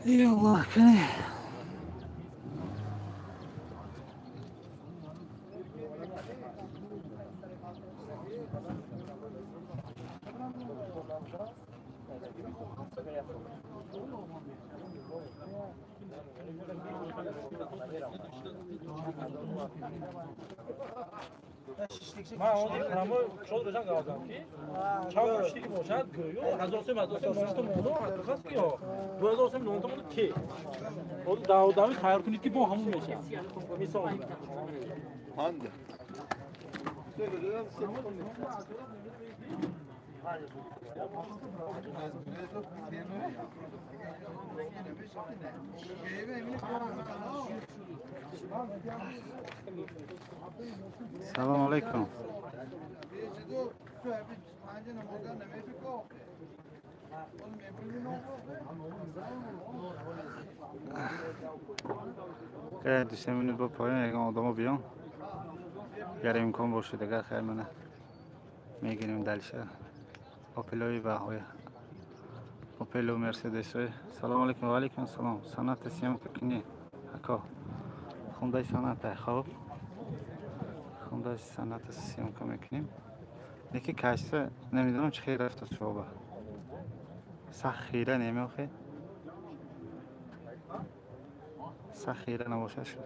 Yallah кани. Ман ҳозир ҳамо шод рӯшан гавзам ки чанд куштиги бошад гӯё 1000 1000 нонта мондо ҳақиқат ки ё 2000 нонта мондо ке ҳозир давдави тайёр кунед ки бо ҳамон мешавад мисол Ханда. Салом алейкум. Ду се минут бо поён ягон одамо биён, агар имкон бошад, агар хайр мана мегирем дальше опелои баҳоя опелу мерседесои. Салом алейкум. Ва алейкум ассалом. Соната съёмка кунӣ, ако, хондаи соната. Хоб, хондаи соната съёмка мекунем, леки качество намедонам чӣ хел рафта шоба, сахт хира немеохе, сахт хира набошад шуд.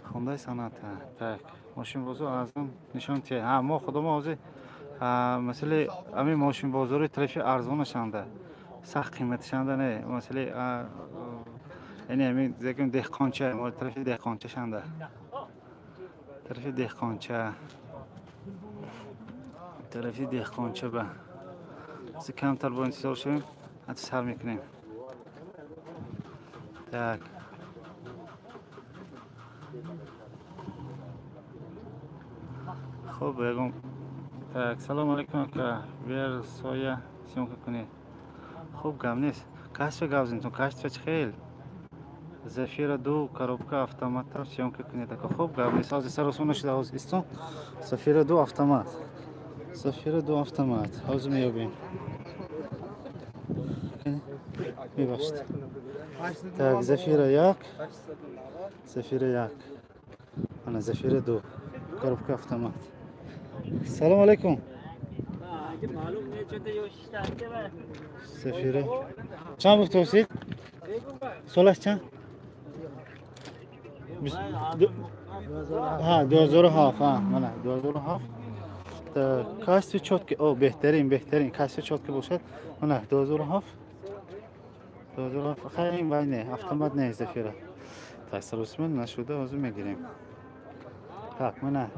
Хондаи соната. Так, мошинбозор арзон нишон тия. Ҳа, мо худомо ҳозир масъалаи ҳамин мошинбозори тарафи арзонашанда, сахт қиматашанда не, масъалаи яъне ҳамин зекм деҳқонча, мо тарафи деҳқончашанда, тарафи деҳқонча, тарафи деҳқонча ба камтар бо интизор шавем, ҳатто сар мекунем. Так, хуб, ягон. Так, салом алейкум, ака, версоя съёмка кунед. Хуб, гап нест. Качество гап зинтон, качество чӣ хел? Зафира ду коробка автомата съёмка кунед, ака. Хуб, гап нест, ҳозир сар осон нашуда, ҳозир истон. Зафира ду автомат, Зафира ду автомат ҳозир меёбем, мебахшед. Так, Зафира як, Зафира як, ана Зафира ду коробка автомат. Салом алейкум. Зафира чанд гуфтосид? Солаш чанд? Ҳа, 2007. Ҳа, мана 2007. Качество чётки, о, беҳтарин, беҳтарин, качество чётки бошад. Мана 2007, 2007. Хайр, ин вай не, автомат не, Зафира. Так, саросима нашуда, ҳозир мегирем. Так, мана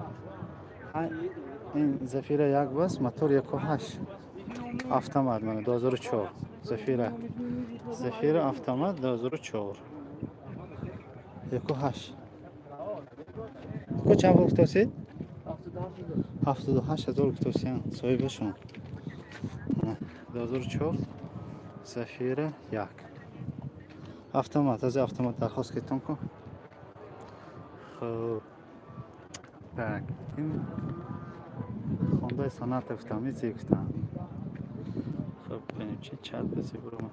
ин Зафира як бас, мотор 1,8, автомат, мана 2004 Зафира, Зафира автомат 2004, 1,8. Ко чанд гуфтосид? 78 000 гуфтосиян соҳибашон. 2004 Зафира як автомат. Аз автомат дархост кардам ку. Хуб, так, ин хондаи соната гуфтам, изе гуфтам. Хуб, бинем чи чат бизе бурума.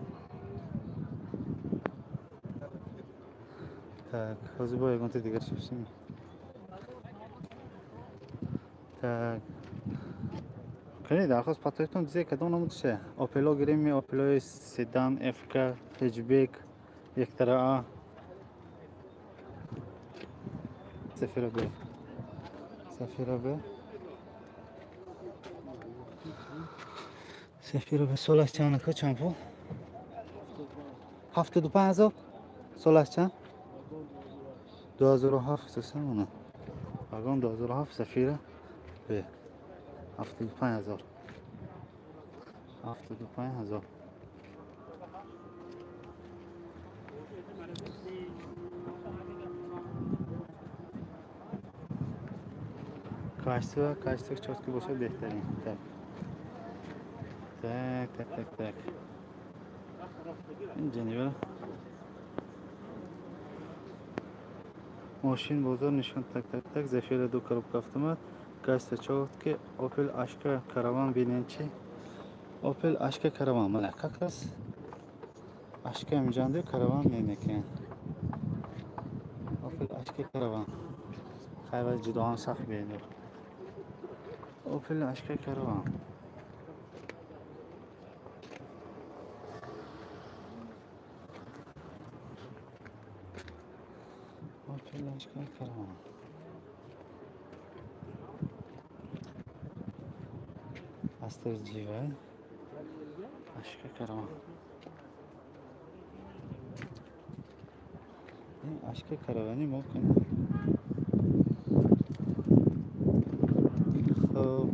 Так, ҳозир бо ягонта дигар шупсим. Так, кани, дархост патоитон дизе, кадом намудише? Опело гирем, опелои седан фк хэтчбек яктара а Зафира Б, Зафира Б, Зафира Б. Солаш чанд, ака, чанд пул? 75 000. Солаш чанд? 2007. Сусамона вагон 2007 Зафира Б, 75 000, 75 000. Качество, качество чётки бошад, беҳтарин. Так. Так, так, так, так. Инҷа мошин бозор нишон так, так, так. Зефира ду коробка автомат. Гаста чотки Opel Ашка Караван бинен чи? Opel Ашка Караван. Мана как раз Ашка имҷанде Караван мемекен. Opel Ашка Караван. Хайва ҷудоан сахт бинед. Opel Ашка Караван. Opel Ашка Караван. Астер Джива. Ашка Караван. Ашка Каравани мо кунем. Хоб.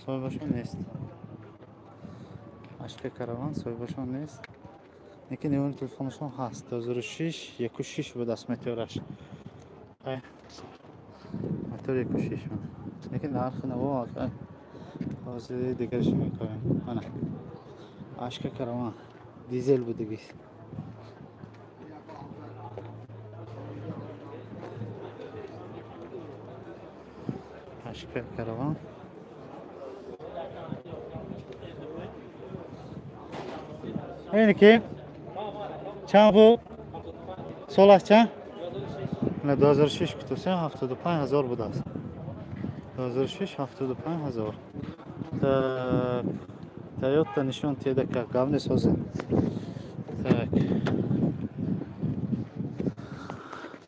Соҳибашон нест. Ашка Караван соҳибашон нест. Лекин номери телефонашон ҳаст. 2006 16 буд аст метеораш. Метеор 16. Лекин нархи наво ҳозир дигараш мекунем. Ана. Ашка Караван дизел будагист. Ашка Караван. Ин ки чанд буд? Солаш чанд? На 2006 гуфтасем 75 ҳазор будааст. 2006 75 ҳазор. Так, Toyota нишон теда ка гап несозем. Так.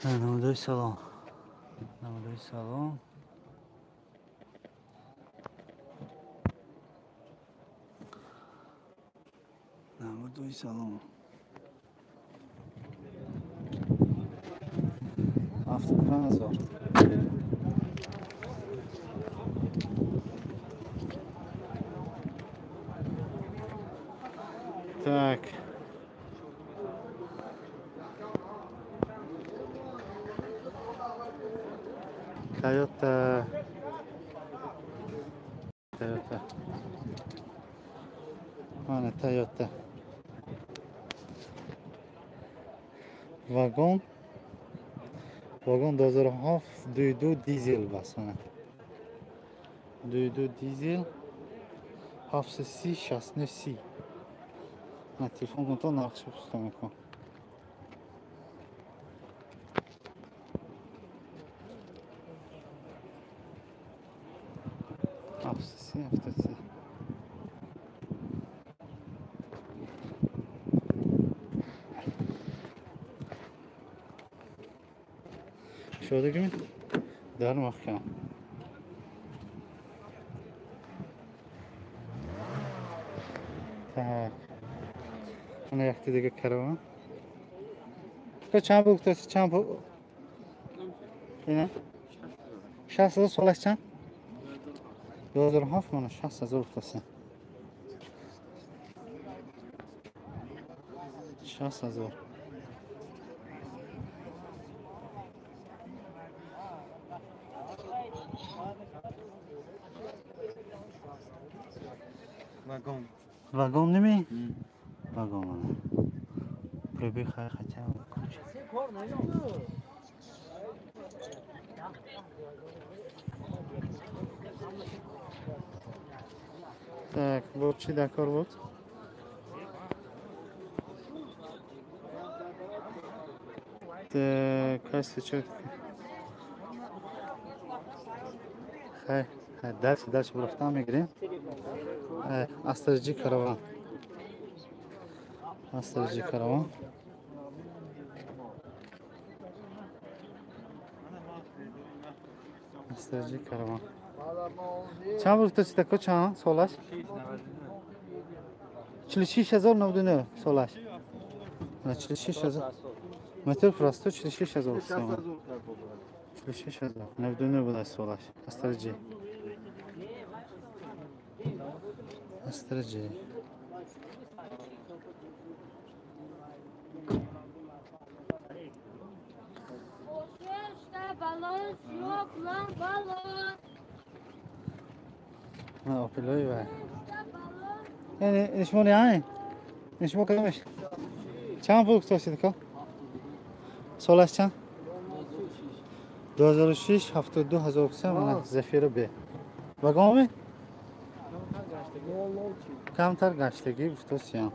Намудои салон. Намудои салон. Намудои салон. 75 ҳазор. Так. Toyota. Toyota. Mana Toyota. Вагон. Вагон 2007 22 дизел бас mana. 22 дизел 730 69 30. На телефон кун то нархшо пуста мекун. Ҳафтси, ҳафтси. Шодагими? Дар маҳкам. Так. Ана якти дига караван. Ка чанд буд гуфтаси? Чанд буд? Ина? 60 ҳазор солаш чанд? 2007 мана 60 ҳазор гуфтаси. 60 ҳазор. Вагон. Вагон неми? Вагон мана. Пробег хай хотя бы ключ. Так, вот чи дакор вот. Так, касса чё? Хай, хай, дальше, дальше бурафтан мегирем. Астарҷи Караван. Астарҷи Караван. Астарҷи Караван. Чанд буд гуфтаси тако чанд солаш? 46099 солаш. 46 ҳазор. Мотор просто 46 ҳазор. 46 ҳазор. 99 будааст солаш. Астарҷи. Астарҷи. Yok lan balon. Опелои вай. Ин шумо не, ин шумо кадомеш? Чанд пул гуфтостед, ка? Солаш чанд? 2006, 72 ҳазор куса. Мана Зафира Б. Вагоме? Камтар гаштагӣ гуфтосиям.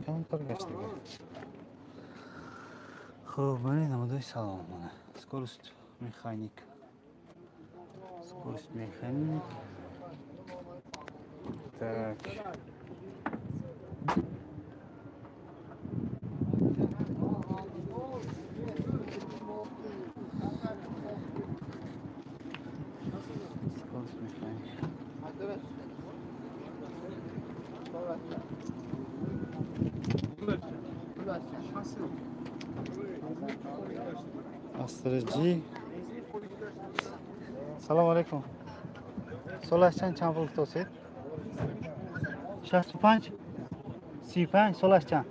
Камтар гаштагӣ. Хуб, мани намудои салом мана. Скорость механик. Скорость механик. Так. Скорость механик. Астра G. Салом алейкум. Солаш чанд, чанд пул гуфтосед? 65? 35 солаш чанд?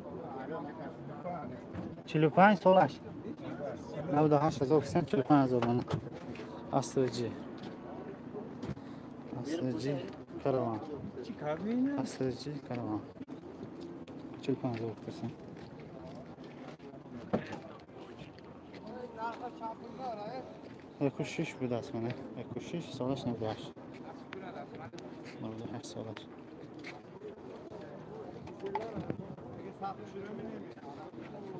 45 солаш. 98 ҳазор кусан, 45 ҳазор мана. Астра G. Астра G караван. Астра G караван. 45 ҳазор гуфтосем. 16 будааст мана. 16 солаш 98. 98 солаш.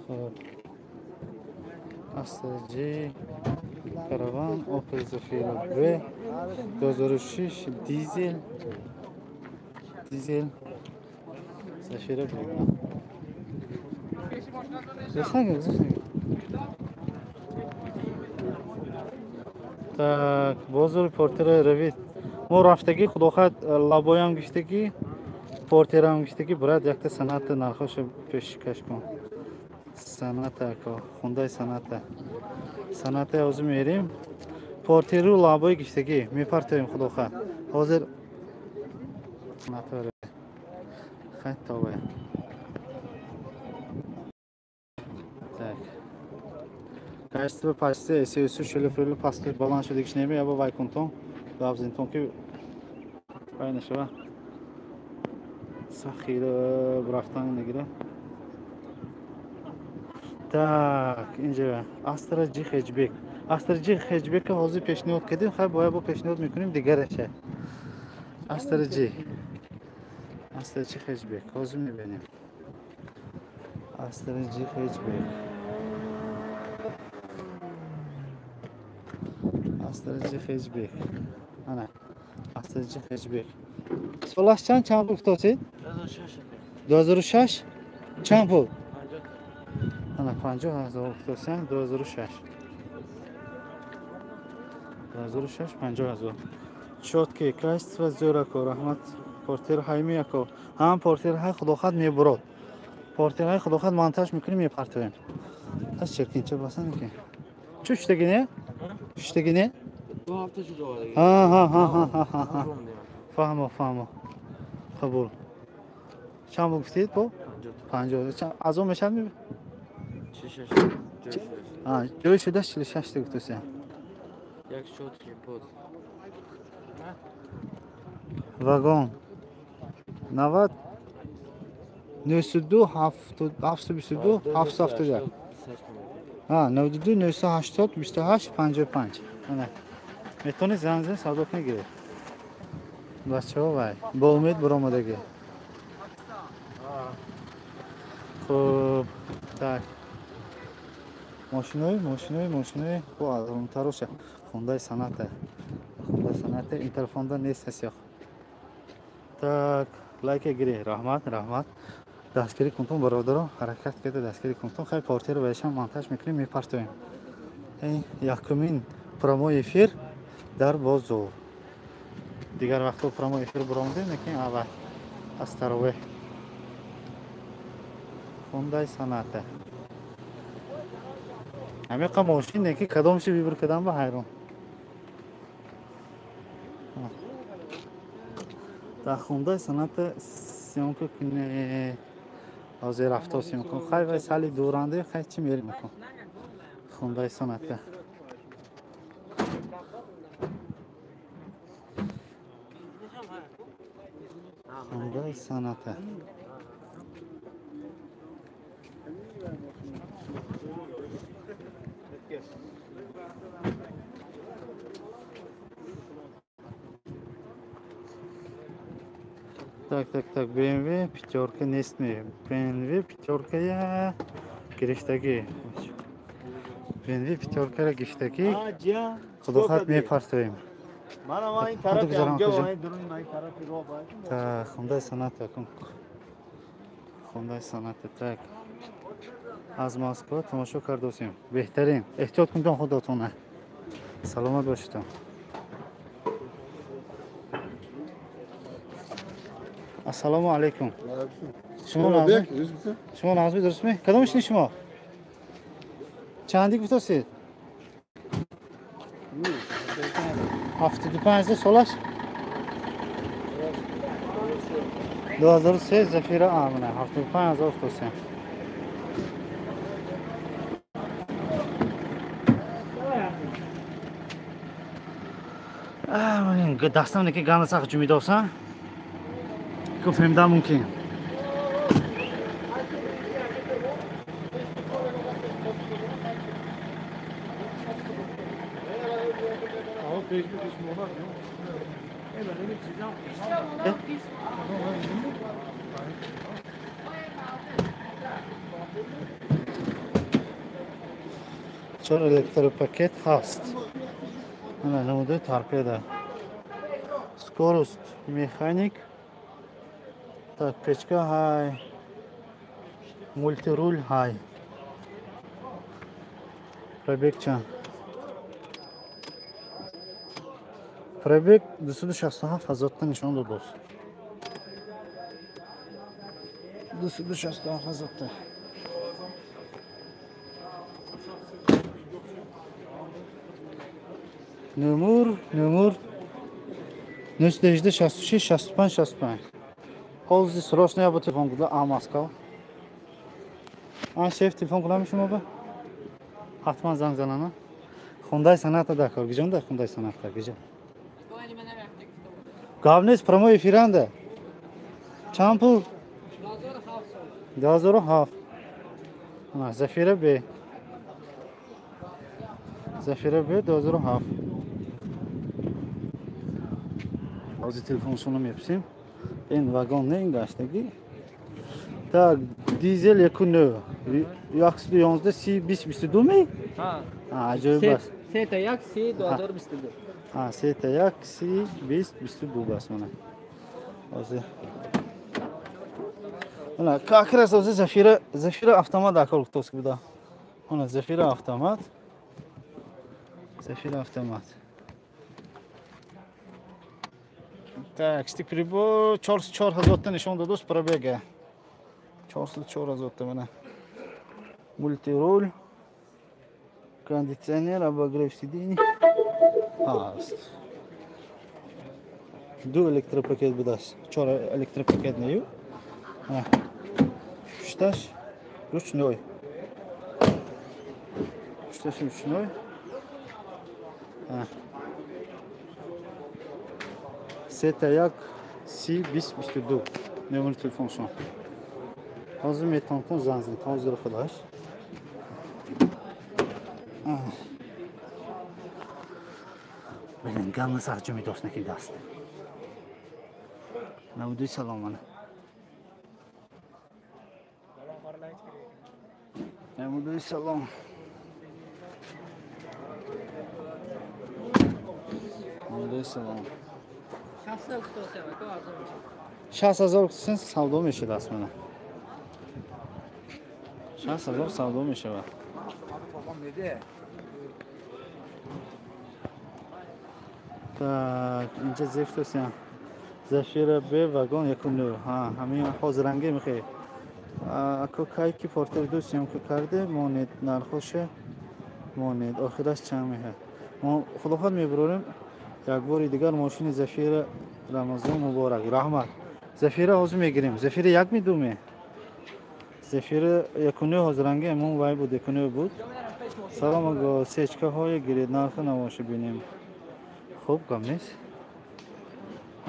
Хуб. Астра G караван Opel Zafira B 2006 дизел. Дизел Zafira B. Гузашнага, гузашнага. Так, бозори портера равид. Мо рафтагӣ, худохоҳад, лабоям гиштагӣ, портерам гиштагӣ, брат, якта саната нархоша пешкаш кун. Саната ако, хундай саната. Саната ҳозир мерим. Портеру лабои гиштагӣ мепартоем, худохоҳад. Ҳозир саната хай тавба. Так. Качество пасти СС шелефрелу пасти баланд шудагиш неме яба вайкунтон гавзинтон ки вай нашава сахира рафтан нагира. Так, инҷа Астра G хэтчбек. Астра G хэтчбек ҳозир пешниҳод кардем, хай бояд бо пешниҳод мекунем дигараша. Астра G. Астра G хэтчбек ҳозир мебинем. Астра G хэтчбек. Астра G хэтчбек. Ана. Астра G хэтчбек. Солаш чанд, чанд пул гуфтосед? 2006. Чанд пул? Ана 50 ҳазор гуфтосем, 2006. 2006 50 ҳазор. Чёткий, качество зӯр ако, раҳмат. Портер ҳайми ако. Ҳам портер ҳай худохоҳад мебурод. Портер ҳай худохоҳад монтаж мекунем, мепартоем. Аз черкинча басан ки. Чӣ шудаги не? Шудаги не? Ҳа ҳа ҳа ҳа ҳа ҳа. Фаҳмо, фаҳмо. Қабул. Чанд пул гуфтед бо? 50. Аз он мешавад ми? 46. Ҷои шудаш 46 та гуфтосем. Як чётки под. Вагон. 90 92 722 771. Ҳа, 92 980 28 55. Ана. Метавонед занг занед, савдо кунед, гиред. Бачаҳо вай, бо умед баромадагӣ. Хуб, так. Мошинои, мошинои, мошинои, бо арзонтароша. Хондаи саната. Хондаи саната ин тарафонда нест ҳасёх. Так, лайка гиред. Раҳмат, раҳмат. Дастгирӣ кунтон, бародаро, ҳаракат карда дастгирӣ кунтон. Хай портер вайшам монтаж мекунем, мепартоем. Ин якумин прямой эфир дар бозор. Дигар вақтҳо прямой эфир баромадем, лекин аввал аз таровеҳ. Хондаи саната. Ҳамиқа мошине ки кадомши вибр кардам ба ҳайрон. Дар хондаи саната съёмка кунед. Ҳозир рафтосем кун. Хай вай сали дуранде, хай чӣ мерим кун. Хундай Соната. Хундай Соната. Так, так, так, BMW пятерка нестми. BMW пятерка я гирифтагӣ. BMW пятерка ра гирифтагӣ. Худохат мепартоем. Так, Хундай Соната. Хундай Соната, так. Аз Москва тамошо кардосем. Беҳтарин. Эҳтиёт кунтон худотона. Саломат бошедон. Ассалому алайкум. Шумо назми дурустми? Кадом ишни шумо? Чанди гуфтосед? 75 солаш? 2003 Зафира Амина 75 ҳазор гуфтосем. Дастам неки ганда сахт ҷумидосан. Фаҳмидан мумкин. Чор электропакет ҳаст. Намудаи торпеда. Скорость механик. Так, печка ҳай, мультируль ҳай. Пробег чанд? Пробег 267 ҳазорта нишон дод. 267 ҳазорта. Номер 918 66 65 65. Ҳозир срочно я бо телефон куда а Москва. Ан шеф телефон кунам шумо ба? Ҳатман занг занана. Хундай Соната да кор. Гиҷонда Хундай Соната гиҷа. Гап нест, прямой эфиранда. Чанд пул? 2007. Ана Зафира Б. Зафира Б 2007. Ҳозир телефоншонро мепурсем. Ин вагон не, ин гаштагӣ. Так, дизел 1.9. 111 Си 2022 ми? Аҷоиб аст. 3.1 Си 2022. 3.1 Си 2022 бас мана. Ҳозир. Мана как раз ҳозир Зафира автомат акор гуфтост буда. Мана Зафира автомат. Зафира автомат. Так, стик прибор 404 ҳазорта нишон додост пробега. 404 ҳазорта мана. Мультируль, кондиционер, обогрев сидений ҳаст. Ду электропакет будааст. Чор электропакет нею. Пушташ ручной. Пушташ ручной. 3.1 Си 2022. Номери телефоншон. Ҳозир метавонтон занг занед. Ҳозир худаш. Блин, гамна сарча медост неки даст. Навуди салом мана. Навуди салом. Навуди салом. 60 ҳазор савдо мешудаст мана. 60 ҳазор савдо мешавад. Так, инҷа зефтосям. Зафира Б вагон 1.9. Ҳа, ҳамин ҳозиранге мехоҳӣ. Ако кайки портер ду съёмка карде, монед нархоша монед. Охираш чанд мехоҳад. Мо худохоҳ мебурорем. Як бори дигар мошини Зафира Рамазон муборак. Раҳмат. Зафира ҳозир мегирем. Зафира як ми думе? Зефира якунё ҳозиранги эмон вай буд, якунё буд. Салом аго, сечкаҳои гиред, нархи намоша бинем. Хуб, гап нест.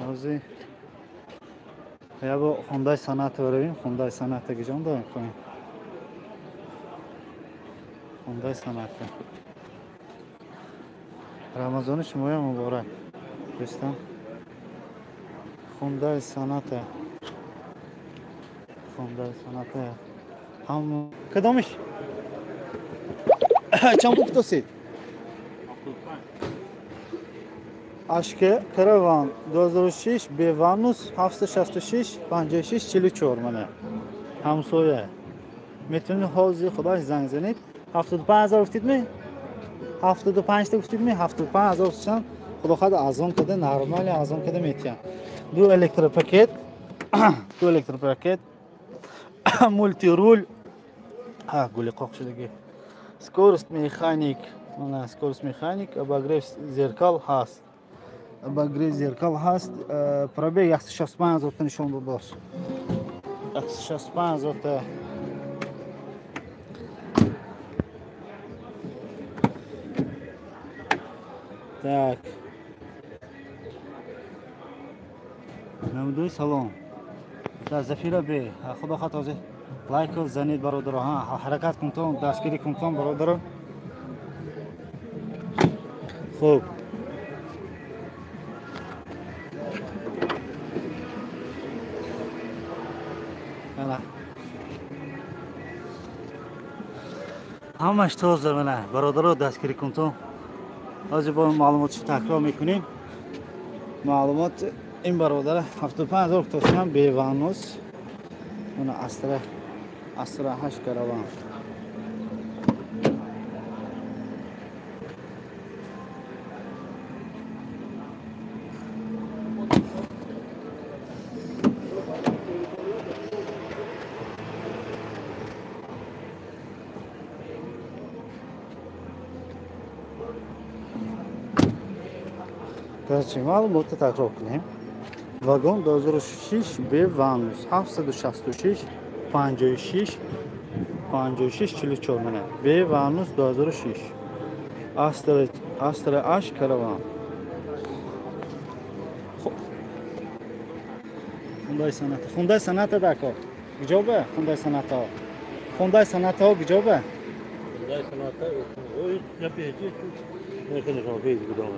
Ҳозир ябо Хондай Соната баравем, Хондай Соната гиҷон дорем қоем. Хондай Соната. Рамазони шумоя муборак. Дӯстон. Хондай Соната. Хондай Соната. Ҳам кадомиш? Чанд пул кутосид? Ашке Караван 2006 Беванус 766 56 44 мана. Ҳамсоя. Метавонед ҳозир худаш занг занед. 75000 гуфтид ми? 75 та гуфтид ми? 75000 сушан. Худо хоҳад арзон када, нормали арзон када метиҳам. Ду электропакет, ду электропакет, мультирул, гули қоқ шудаги. Скорость механик, мана скорость механик, обогрев зеркал ҳаст. Обогрев зеркал ҳаст. Пробег 165 000 та нишон дод. 165 000 та. Так. Намудуи салом. Да, Зафира бе. Худо хоҳад ҳозир лайк занед бародаро. Ҳаракат кунтон, дастгирӣ кунтон бародаро. Хуб. Ҳамаш тоза мана бародаро, дастгирӣ кунтон. Ҳозир бо маълумотшо такрор мекунем. Маълумот ин бародара 75000 кутосиам беванус. Мана Астра, Астра 8 караван. Короче, маълумотро такрор кунем. Вагон 2006 Беванус 766 56 56 44 мана. Беванус 2006. Астра, Астра H караван. Хундай Соната. Хундай Соната дако. Куҷо ба? Хундай Соната. Хундай Соната куҷо ба? Хундай Соната ой, напечи. Не печ гудом.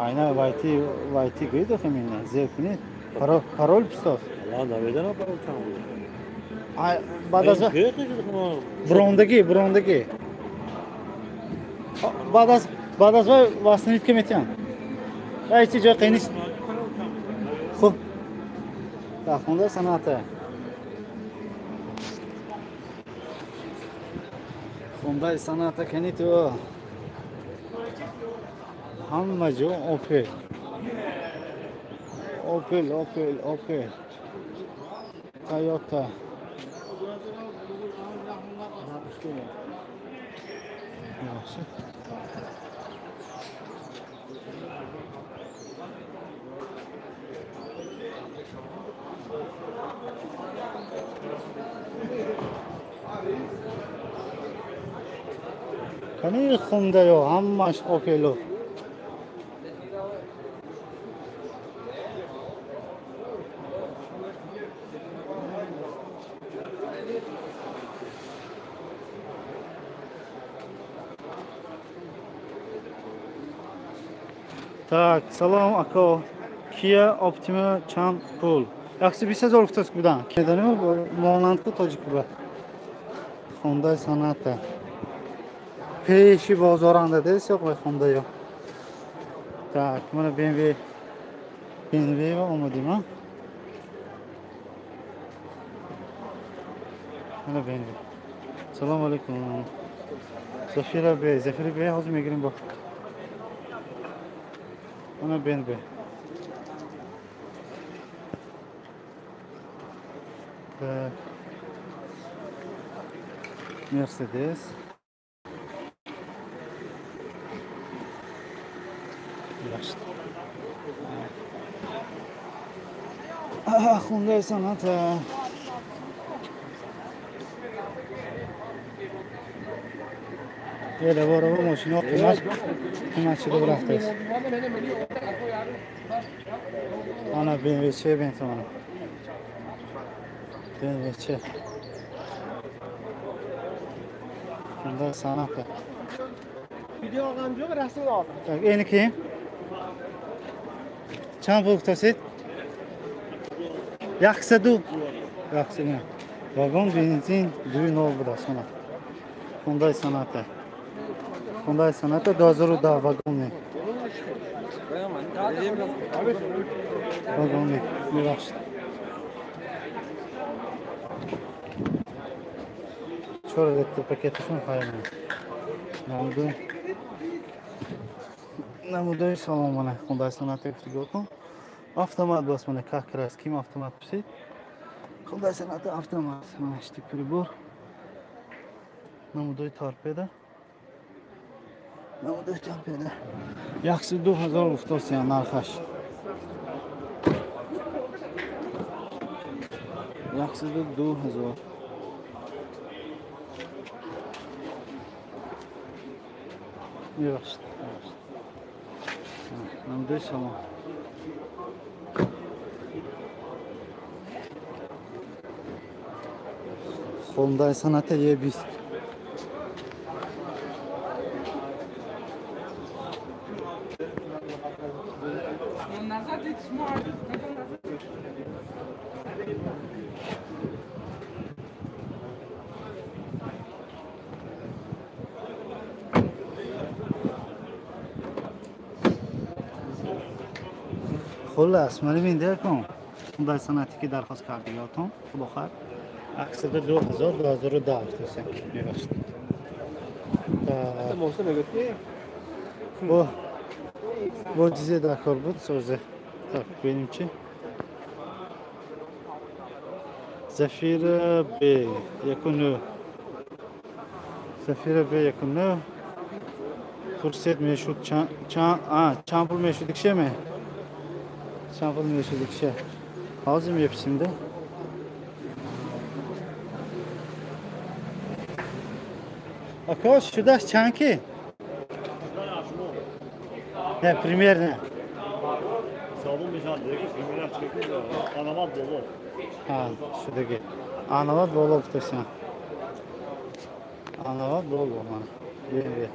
Айна вайти вайти гӯед охи мина зер кунед. Парол пистос. Ала намедонам парол чанд буд. Ай баъд аз бурондагӣ, бурондагӣ. Баъд аз вай васнит ки метиҳам. Вай ҳеҷ ҷой қиин нест. Хуб. Дар Хондай Соната. Хондай Соната кани ту. Ҳама ҷо Опел. Опел, Опел, Опел. Тойота. Кани Хондаё ҳамаш Опело. Так, салом ако. Kia Optima чанд пул? 120 000 гуфтааст будан. Медонем монандку тоҷик ба. Хондай Соната. Пеши бозоранда дест ё Хондаё. Так, мана BMW BMW омадим, а? Мана BMW. Салом алейкум. Зафира бе, Зафира бе ҳозир мегирем бо. Мана BMW. Так. Мерседес. Хундай Соната. Ела мошино қимат шуда рафтааст. Ана BMW че бентомана. BMW че. Hyundai Sonata. Так, эни ким? Чанд пул гуфтасед? 102. 102. Вагон бензин 2.0 будааст мана. Hyundai Sonata. Hyundai Sonata 2010 вагони. Вагони, мебахшед. 4 литр пакеташон хайр. Намудои салом мана Hyundai Sonata гуфтиготон. Автомат бас мана как раз ким автомат писид. Hyundai Sonata автомат. Мана штик прибор. Намудои торпеда. Намудои торпеда. 102 ҳазор гуфтосиян нархаш. 102 ҳазор. Мебахшед. Намудои салом. Hyundai Sonata E20. Хуллас, мани бинде кун. Hyundai Sonata ки дархост кардигиотон, худо хайр. 102 ҳазор 2010 гуфтасем. Мебахшед. Бо чизе дар кор буд созе. Так, бинем чи. Зафира Б 1.9. Зафира Б 1.9. Пурсед мешуд чанд пул мешуд кишеме? Чанд пул мешуд кише? Ҳозир мепурсимда. Ака, шудаш чанд ки? Не, примерно. Ҳа, шудаги. Анавад боло гуфтасиям. Анавад боло мана. BMW.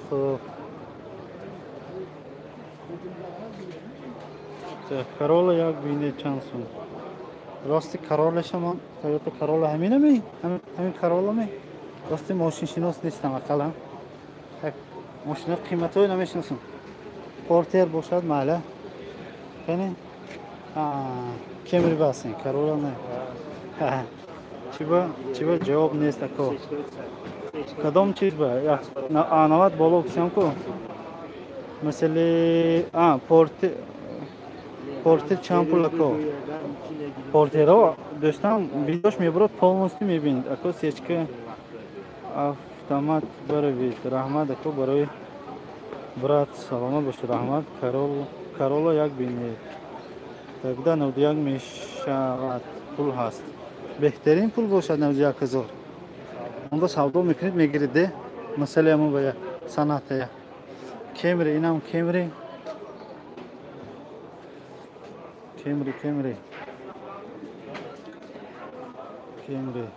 Хуб. Corolla як бине чанд сум. Рости Corolla шамон, Toyota Corolla ҳаминами? Ҳамин Corolla ми? Рости мошиншинос нестам ақаллан. Так, мошина қиматҳои намешиносам. Портер бошад майла. Кани? Camry басин, Corolla не. Чиба ҷавоб нест ако. Кадом чиз ба? А90 боло гуфтам ку. Масали, Портер чанд пул ако? Портеро дӯстам видеош мебурад полностью мебинед. Ако сечка автомат баравид. Раҳмат ако барои брат, саломат бошед, раҳмат. Corolla як бинед. Тогда 91 мешавад пул ҳаст. Беҳтарин пул бошад 91 ҳазор. Онда савдо мекунед, мегиред де. Масале ҳамон ба Sonata я. Camry, инам Camry. Camry, Camry. Camry.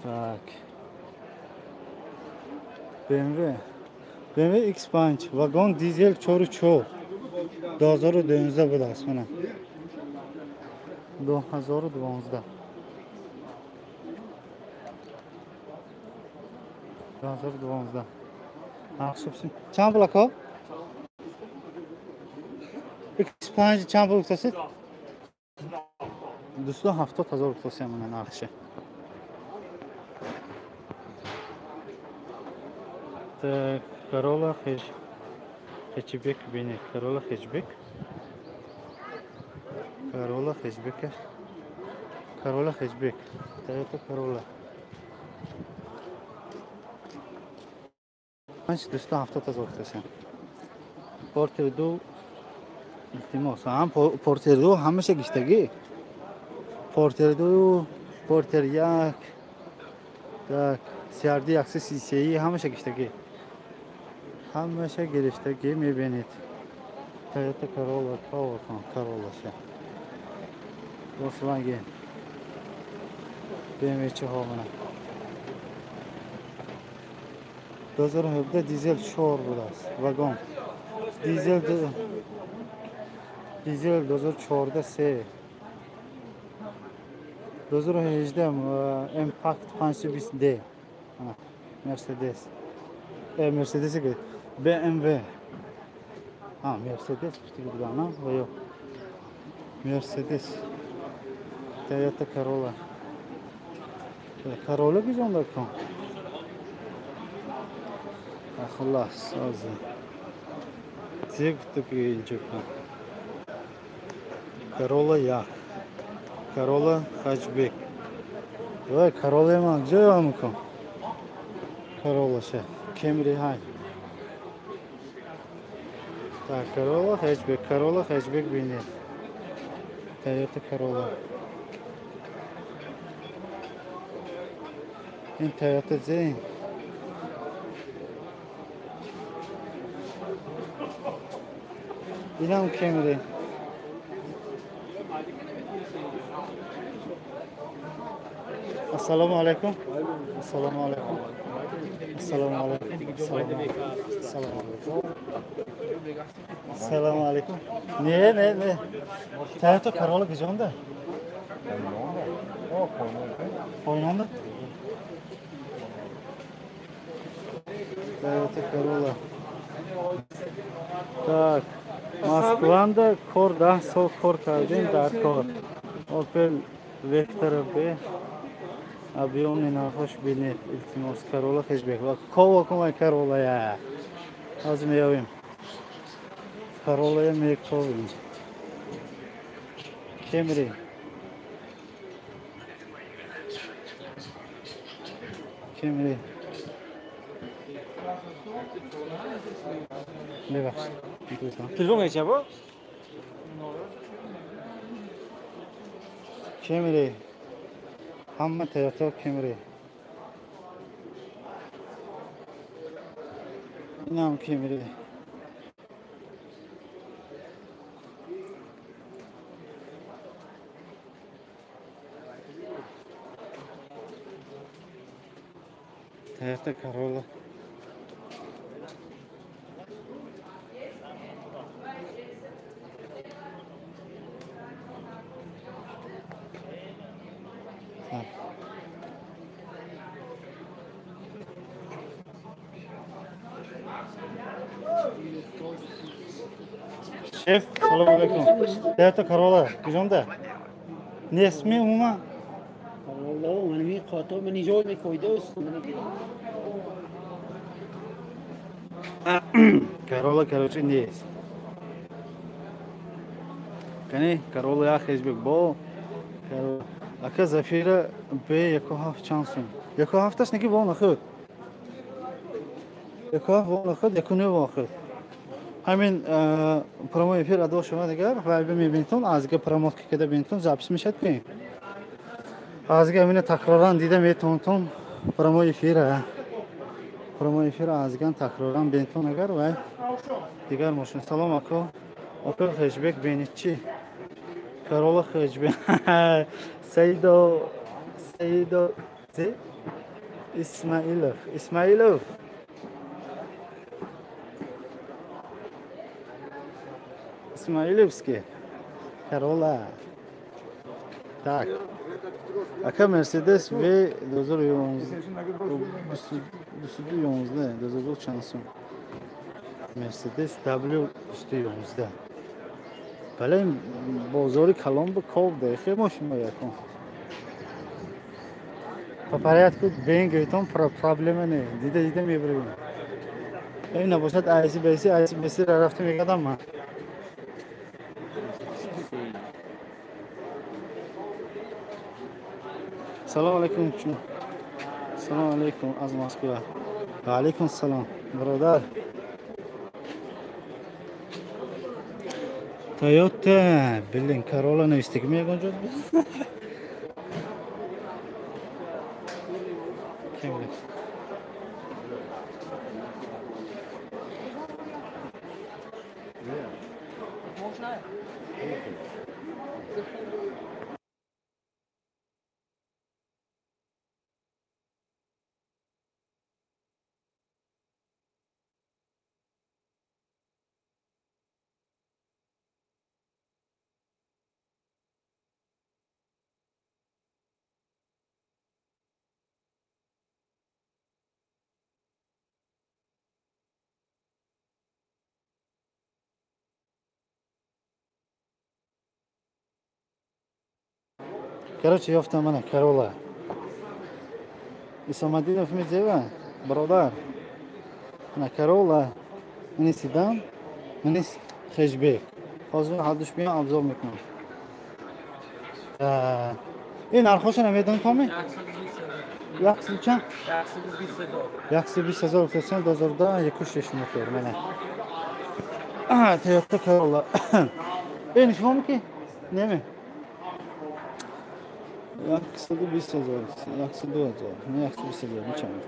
Так. BMW. BMW X5 вагон дизел 4.4 2012 будааст мана. 2012. 2012. Чанд пул ако? X5 чанд пул гуфтасед? 270 ҳазор гуфтасем мана нархше. Так, Corolla хэтчбек бинед. Corolla хэтчбек. Corolla хэтчбек. Corolla хэтчбек. Toyota Corolla. 5 270 ҳазор гуфтасем. Портер 2, илтимос. Ҳам Портер 2 ҳамаша гиштагӣ. Портер 2, Портер 1, так, CRD 133, ҳамаша гиштагӣ. Ҳамаша гирифтагӣ, мебинед. Toyota Corolla, Corolla, Corolla. Volkswagen. BMW чиҳо мана. 2017 дизел 4 будааст. Вагон. Дизел 2014 3. 2018 Impact 520D. Mercedes. Mercedes BMW. А, Мерседес гуфтагӣ, ва ё Мерседес. Toyota Corolla. Corolla гузонда кун. Хуллас, ҳозир. Зе гуфта ки инҷо кун. Corolla 1. Corolla хэтчбек. Вай, Corolla ман ҷо мекун. Corolla ше. Camry ҳай. Так, Corolla хэтчбек, Corolla хэтчбек бинед. Toyota Corolla. Ин Toyota Zen. Инам Camry. Ассалому алайкум. Ассалому алайкум. Ассалому алайкум. Ассалому алайкум. Ассалому алайкум. Не, не, не. Toyota Corolla куҷонда? Поёнда? Toyota Corolla. Так, Москванда кор 10 сол кор кардем дар кор. Opel Vectra B объёми нархош бинед, илтимос. Corolla хэтчбек. Ва кова кумай Corolla я. Ҳозир меёвем. Corolla я мековем. Camry. Camry. Мебахшед. Телефон неча бо? Camry. Ҳама Toyota Camry. Инам Camry. Toyota Corolla. Так. Шеф, салом алейкум. Toyota Corolla куҷонда? Нестми умуман? Corolla من می قاطع من جای میکویده است من. Corolla, короче, нест. Кани Corolla як хэтчбек бо ака Зафира Б 1.7 чанд сум? 1.7-аш неки во нахӯд. 1.7 во нахӯд, 1.9 во нахӯд. Ҳамин прямой эфир адо шума дигар вайбе мебинтон, азга промотка када бинтон, запись мешад ки. Азга ҳамина такроран дида метавонтон прямой эфира. Прямой эфир азган такроран бинтон агар вай дигар мошин. Салом ако. Opel хэтчбек бинед чи? Corolla хэтчбек. Саидо Саидо Исмаилов. Исмаилов. Исмаиловский. Corolla. Так. Ака Mercedes V 2011 211 2002 чанд сум? Mercedes W 211. Бале, бозори калон бу ков дехе мошино якон. По порядку бенгетон проблема не. Дида дида мебарем. Ин набошад айси беси айси беси рафта мекардам ман. Салом алейкум. Салом алейкум аз Москва. Ва алейкум салом. Бародар. Toyota, блин, Corolla навистагӣ меягон ҷо? Короче, ёфтам мана Corolla. Исомадинов мезева, бародар. Мана Corolla, мани седан, мани хэтчбек. Ҳозир ҳардуш биём обзор мекунам. Ин нархоша намедонӣ томи? 120 чанд? 120 ҳазор гуфтасен, 2010 1.6 мотор мана. Toyota Corolla. Ин шумо ки? Неме? 120 ҳазор, 102 ҳазор, не 120 ҳазор, нечанд?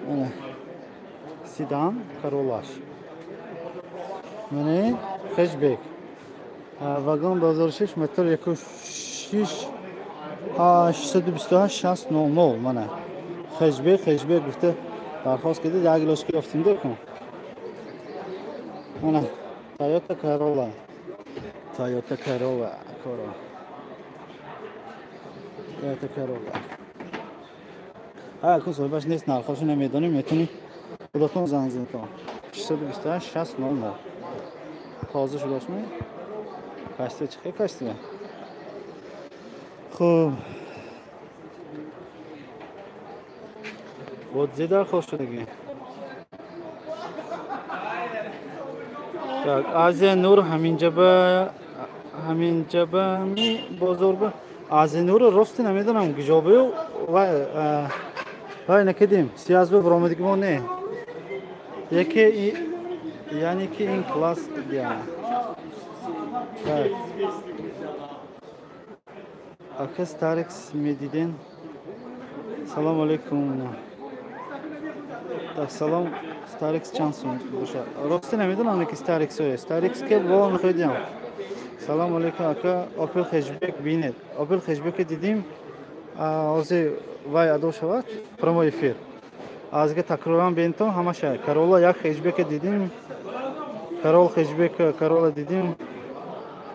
Мана седан Corolla-ш. Мана хэтчбек. Вагон 2006 мотор 1.6 628 60 00 мана. Хэтчбек, хэтчбек гуфта дархост кардед, як лошки ёфтем декун. Мана Toyota Corolla. Toyota Corolla, Corolla. Toyota Corolla. Ҳа, ку соҳибаш нест, нархошо намедонем, метавонӣ худатон занг занед. 628 60 00. Тоза шудашми? Кашта чӣ кашта? Хуб. Вот зе дархост шудагӣ. Так, Азия Нур ҳаминҷаба ҳаминҷаба бозор ба Азия Нур рости намедонам гиҷобаю вай накидим. Сиязба баромадигимо не. Яке яъне ки ин класс я. Так. Ака Старекс медиден. Салом алейкум. Так, салом Старекс чанд сум бошад? Рости намедонам ки Старекс ое. Старекс ке во мехоҳидам. Салом алейкум ака, Opel хэтчбек бинед. Opel хэтчбек дидим. Ҳозир вай адо шавад прямой эфир. Азга такроран бинтон ҳамаша. Corolla як хэтчбек дидим. Corolla хэтчбек Corolla дидим.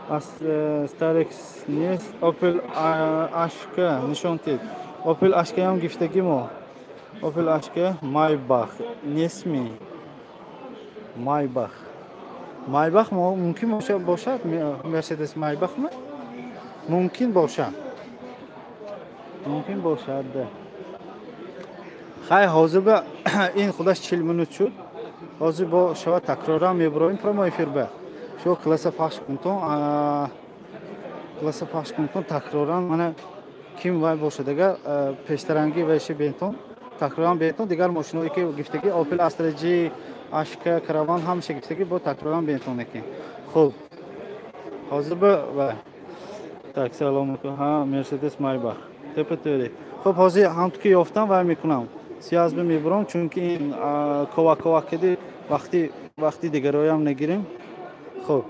Аз Starex нест. Opel Ashka нишон дид. Opel Ashka ҳам гифтагӣ мо. Opel Ashka Maybach нестми? Maybach. Maybach мумкин бошад? Mercedes Maybach ми? Мумкин бошад. Мумкин бошад. Хай ҳозир ба ин худаш 40 минут шуд. Ҳозир бо шава такроран мебуроем прямой эфир ба. Шо класса пахш кунтон, класса пахш кунтон такроран мана ким вай бошад агар пештарангӣ вайши бентон такроран бентон дигар мошиное ки гифтагӣ Opel Astra G, Ashka, Caravan ҳамаша гифтагӣ бо такроран бентон еки. Хуб. Ҳозир ба ва так салом алейкум. Ҳа, Mercedes Maybach. Тепа тӯри. Хуб, ҳозир ҳамту ки ёфтам вай мекунам. Сиязба мебурам чунки ин кова кова киди вақти вақти дигароям нагирем. Хуб.